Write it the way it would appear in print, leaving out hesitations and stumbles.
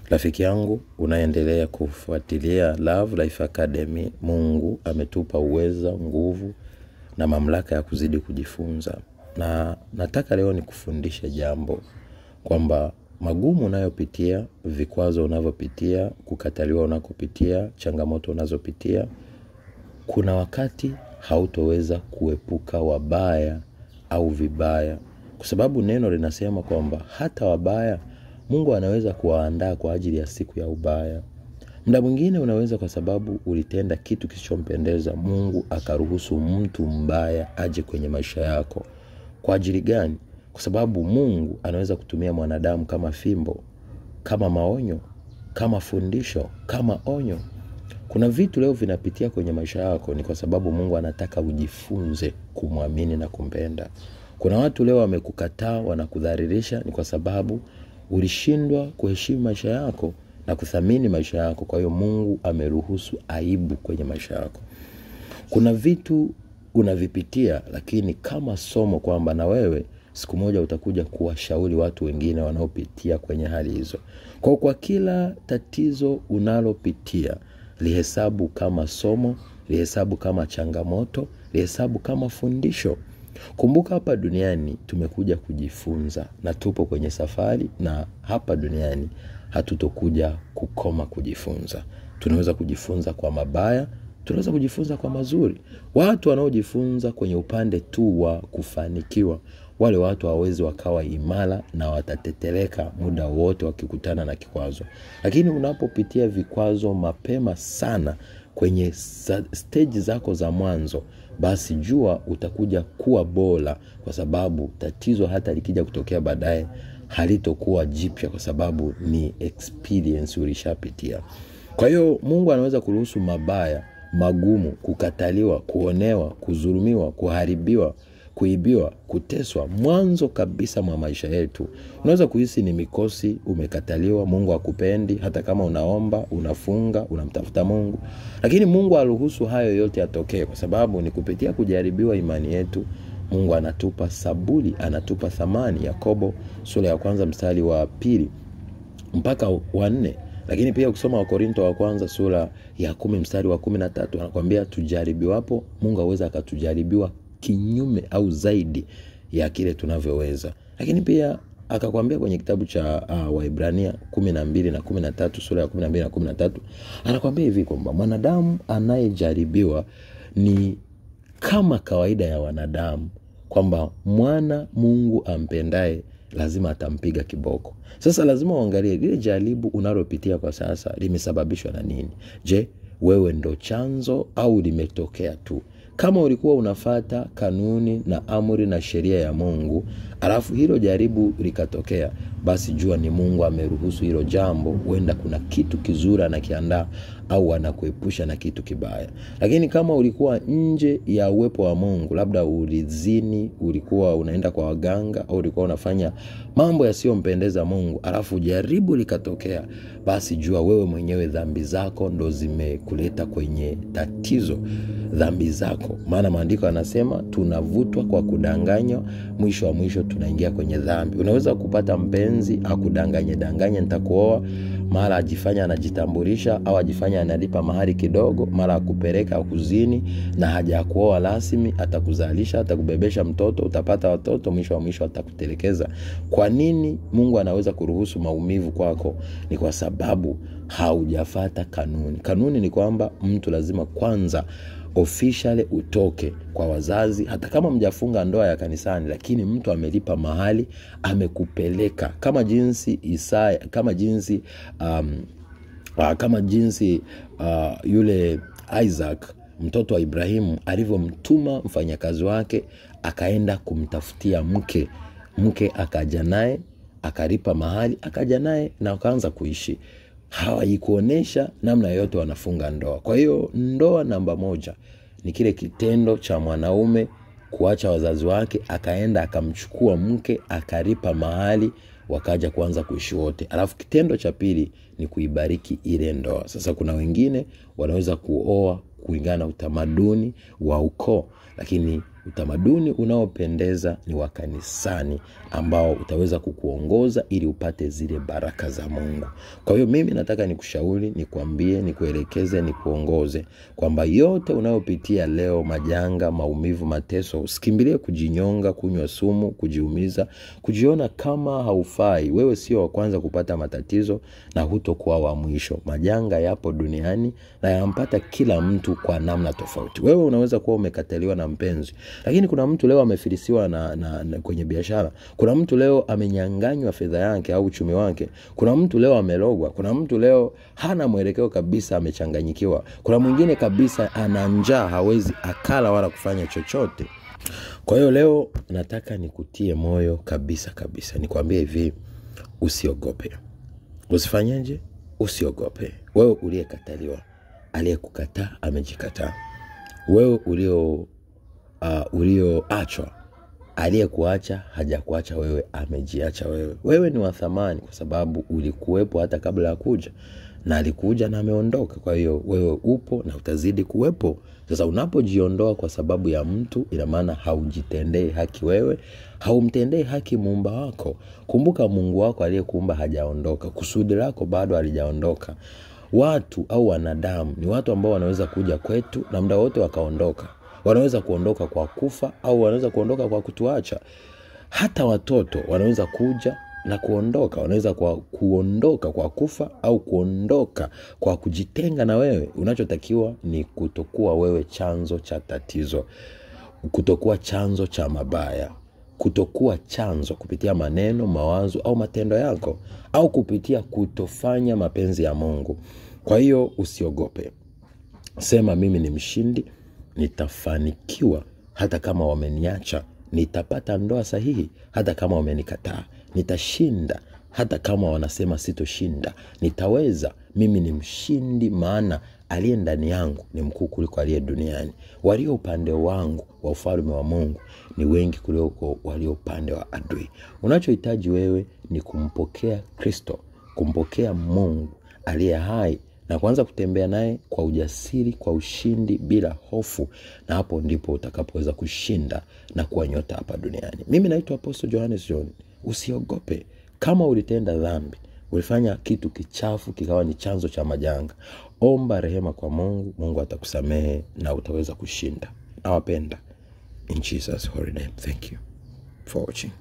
Rafiki yangu unaendelea kufuatilia Love Life Academy. Mungu ametupa uweza, nguvu na mamlaka ya kuzidi kujifunza, na nataka leo nikufundishe jambo kwamba magumu unayopitia, vikwazo unavyopitia, kukataliwa unakopitia, changamoto unazopitia, kuna wakati hautoweza kuepuka wabaya au vibaya, kwa sababu neno linasema kwamba hata wabaya Mungu anaweza kuwaandaa kwa ajili ya siku ya ubaya. Muda mwingine unaweza, kwa sababu ulitenda kitu kisichompendeza Mungu, akaruhusu mtu mbaya aje kwenye maisha yako. Kwa ajili gani? Kwa sababu Mungu anaweza kutumia mwanadamu kama fimbo, kama maonyo, kama fundisho, kama onyo. Kuna vitu leo vinapitia kwenye maisha yako ni kwa sababu Mungu anataka ujifunze kumwamini na kumpenda. Kuna watu leo wamekukataa, wanakudhalilisha, ni kwa sababu ulishindwa kuheshimu maisha yako na kuthamini maisha yako. Kwa hiyo Mungu ameruhusu aibu kwenye maisha yako. Kuna vitu unavipitia, lakini kama somo kwamba na wewe siku moja utakuja kuwashauri watu wengine wanaopitia kwenye hali hizo. Kwa kila tatizo unalopitia, lihesabu kama somo, lihesabu kama changamoto, lihesabu kama fundisho. Kumbuka hapa duniani tumekuja kujifunza na tupo kwenye safari, na hapa duniani hatutokuja kukoma kujifunza. Tunaweza kujifunza kwa mabaya, tunaweza kujifunza kwa mazuri. Watu wanaojifunza kwenye upande tu wa kufanikiwa, wale watu hawawezi wakawa imara na watateteleka muda wote wakikutana na kikwazo. Lakini unapopitia vikwazo mapema sana kwenye stage zako za mwanzo, basi jua utakuja kuwa bora, kwa sababu tatizo hata likija kutokea baadaye halitokuwa jipya, kwa sababu ni experience ulishapitia. Kwa hiyo Mungu anaweza kuruhusu mabaya, magumu, kukataliwa, kuonewa, kudhulumiwa, kuharibiwa, kuibiwa, kuteswa mwanzo kabisa mwa maisha yetu. Unaweza kuhisi ni mikosi, umekataliwa, Mungu hakupendi, hata kama unaomba, unafunga, unamtafuta Mungu. Lakini Mungu aruhusu hayo yote yatokee, kwa sababu ni kupitia kujaribiwa imani yetu Mungu anatupa saburi, anatupa thamani. Yakobo sura ya 1 mstari wa 2 mpaka wa 4. Lakini pia ukisoma Wakorinto wa kwanza sura ya 10 mstari wa 13, anakuambia tujaribiwapo, Mungu aweza akatujaribiwa kinyume au zaidi ya kile tunavyoweza. Lakini pia akakwambia kwenye kitabu cha Waibrania 12 na 13, sura ya 12 na 13, anakwambia hivi kwamba mwanadamu anayejaribiwa ni kama kawaida ya wanadamu, kwamba mwana Mungu ampendaye lazima atampiga kiboko. Sasa lazima uangalie lile jaribu unalopitia kwa sasa limesababishwa na nini. Je, wewe ndo chanzo au limetokea tu? Kama ulikuwa unafata kanuni na amri na sheria ya Mungu, alafu hilo jaribu likatokea, basi jua ni Mungu ameruhusu hilo jambo. Huenda kuna kitu kizuri anakiandaa au anakuepusha na kitu kibaya. Lakini kama ulikuwa nje ya uwepo wa Mungu, labda ulizini, ulikuwa unaenda kwa waganga au ulikuwa unafanya mambo yasiyompendeza Mungu, alafu jaribu likatokea, basi jua wewe mwenyewe dhambi zako ndo zimekuleta kwenye tatizo. Dhambi zako, maana maandiko yanasema tunavutwa kwa kudanganywa, mwisho wa mwisho tunaingia kwenye dhambi. Unaweza kupata mpenzi akudanganye danganye, nitakuoa, mara ajifanya anajitambulisha au ajifanya analipa mahari kidogo, mara akupeleka akuzini na hajakuoa rasmi, atakuzalisha, atakubebesha mtoto, utapata watoto, mwisho wa mwisho atakutelekeza. Kwa nini Mungu anaweza kuruhusu maumivu kwako? Ni kwa sababu haujafata kanuni. Kanuni ni kwamba mtu lazima kwanza officially utoke kwa wazazi, hata kama mjafunga ndoa ya kanisani, lakini mtu amelipa mahali, amekupeleka kama jinsi Isaya, kama jinsi yule Isaac mtoto wa Ibrahimu alivyomtuma mfanyakazi wake akaenda kumtafutia mke, mke akaja naye, akalipa mahali, akaja naye na wakaanza kuishi. Hawaikuonesha namna yote wanafunga ndoa. Kwa hiyo ndoa namba 1 ni kile kitendo cha mwanaume kuacha wazazi wake, akaenda akamchukua mke, akalipa mahali, wakaja kuanza kuishi wote. Alafu kitendo cha pili ni kuibariki ile ndoa. Sasa kuna wengine wanaweza kuoa kulingana na utamaduni wa ukoo, lakini Utamaduni unaopendeza ni wa kanisani, ambao utaweza kukuongoza ili upate zile baraka za Mungu. Kwa hiyo mimi nataka nikushauri, nikuambie, nikuelekeze, nikuongoze kwamba yote unayopitia leo, majanga, maumivu, mateso, usikimbilie kujinyonga, kunywa sumu, kujiumiza, kujiona kama haufai. Wewe sio wa kwanza kupata matatizo na hutokuwa wa mwisho. Majanga yapo duniani na yanampata kila mtu kwa namna tofauti. Wewe unaweza kuwa umekataliwa na mpenzi, lakini kuna mtu leo amefilisiwa na kwenye biashara. Kuna mtu leo amenyang'anywa fedha yake au uchumi wake. Kuna mtu leo amelogwa. Kuna mtu leo hana mwelekeo kabisa, amechanganyikiwa. Kuna mwingine kabisa ana njaa, hawezi akala wala kufanya chochote. Kwa hiyo leo nataka nikutie moyo kabisa kabisa. Nikwambie hivi, usiogope. Usifanyeje? Usiogope. Wewe uliyekataliwa, aliyekukataa amejikataa. Wewe ulioachwa, aliyekuacha hajakuacha wewe, amejiacha wewe. Wewe ni wa thamani kwa sababu ulikuwepo hata kabla ya kuja, na alikuja na ameondoka. Kwa hiyo wewe upo na utazidi kuwepo. Sasa unapojiondoa kwa sababu ya mtu, ina maana haujitendei haki wewe, haumtendei haki muumba wako. Kumbuka Mungu wako aliyekuumba hajaondoka, kusudi lako bado halijaondoka. Watu au wanadamu ni watu ambao wanaweza kuja kwetu na muda wote wakaondoka. Wanaweza kuondoka kwa kufa au wanaweza kuondoka kwa kutuacha. Hata watoto wanaweza kuja na kuondoka. Wanaweza kuondoka kwa kufa au kuondoka kwa kujitenga na wewe. Unachotakiwa ni kutokuwa wewe chanzo cha tatizo, kutokuwa chanzo cha mabaya, kutokuwa chanzo kupitia maneno, mawazo au matendo yako, au kupitia kutofanya mapenzi ya Mungu. Kwa hiyo usiogope. Sema mimi ni mshindi, nitafanikiwa hata kama wameniacha, nitapata ndoa sahihi hata kama wamenikataa, nitashinda hata kama wanasema sitoshinda, nitaweza. Mimi ni mshindi, maana aliye ndani yangu ni mkuu kuliko aliye duniani. Walio upande wangu wa ufalme wa Mungu ni wengi kuliko walio upande wa adui. Unachohitaji wewe ni kumpokea Kristo, kumpokea Mungu aliye hai na kuanza kutembea naye kwa ujasiri, kwa ushindi, bila hofu. Na hapo ndipo utakapoweza kushinda na kuwa nyota hapa duniani. Mimi naitwa Apostle Johannes John. Usiogope. Kama ulitenda dhambi, ulifanya kitu kichafu kikawa ni chanzo cha majanga, omba rehema kwa Mungu. Mungu atakusamehe na utaweza kushinda. Nawapenda. In Jesus' holy name. Thank you for watching.